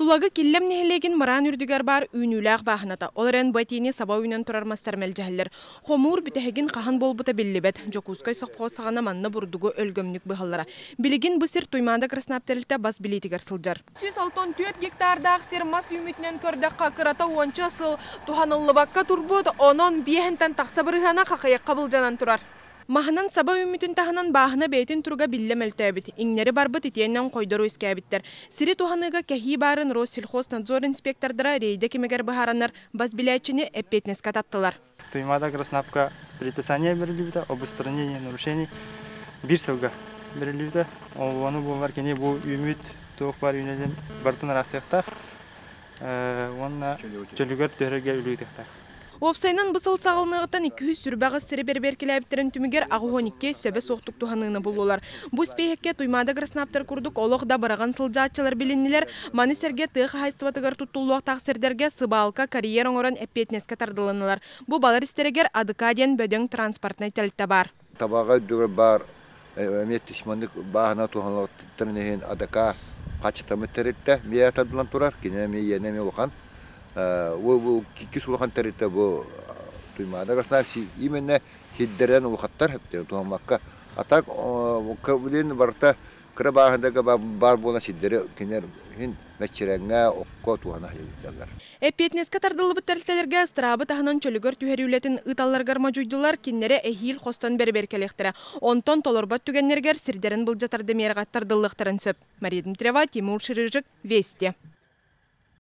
Тулагы Киллэм нэһилиэгин мыраан үрдүгэр баар үүнүүлээх бааһыната. Ол эрэн бу этиини саба үүнэн турар мастар мэлдьэһэллэр. Хомуур бүтэһигин хаһан буолбута биллибэт. Дьокуускай сопхуос саҕана манна бурдугу өлгөмнүк быһаллара. Билигин бу сир Туймаада Краснап тэрилтэ бас билиитигэр сылдьар. 164 гектардаах сир мас үүммүтүнэн көрдөххө, кырата уонча сыл туһаныллыбакка турбут, онон биэһинтэн тахса бырыһыана хахыйахха былдьанан турар. Маһынан саба үүммүтүн таһынан бааһына бэйэтин туруга биллэ мөлтөөбүт. Иҥнэри барбыт итиэннэ оҥхойдору үөскээбиттэр. Сири туһаныыга кэһии баарын Россельхознадзор инспектордара рейдэ кэмигэр быһаараннар бас билээччини эппиэтинэскэ таттылар. Туймаада Агроснабка предписание бэриллибитэ об устранении нарушений биир сылга бэриллибитэ. Ону буоллар кини бу үүммүт туох баар үүнэлин барытын араастыахтаах уонна чөлүгэр түһэрэргэ үлүгүтүөхтээх. Уопсайынан бу сыл саҕаланыаҕыттан 228 сири бэрэбиэркэлээбиттэрин түмүгэр 82 сөбө суохтук туһаныыны буллулар. Бу испииһэккэ Туймаада Агроснаптар курдук олох да быраҕан сылдьааччылар билиннилэр. Маны сэргэ тыа хаһаайыстыбатыгар туттуллуохтаах сирдэргэ сыбаалка, карьер оҥорон эппиэтинэскэ тардылыннылар. Бу балар истэригэр АДК диэн бөдөҥ транспортнай тэрилтэ баар. Табаҕа үрдүгэр баар эмиэ маннык бааһына туһаныылыттарын иһин АДК хааччахтаммыт тэрилтэ миэрэ тардыллан турар. Кини эмиэ иэнэ эмиэ улахан. Бу иккис улахан тэрилтэ бу Туймаада Агроснаб именно сирдэрэн улахаттар туһаммакка. А так билин барыта кыра бааһындарга баар буолан сирдэри кинилэр иһин мэччирэҥҥэ, окко туһана сылдьаллар. Эппиэтинэскэ тардыллыбыт тэрилтэлэргэ ыстыраабы таһынан чөлүгэр түһэрии үлэтин ыыталларыгар модьуйдулар, кинилэри эһиил хостон бэрэбиэркэлиэхтэрэ. Онтон толорбот түгэннэригэр сирдэрин былдьатар да миэрэҕэ тардыллыахтарын сөп. Мария Дмитриева, Тимур Ширижик, Вести.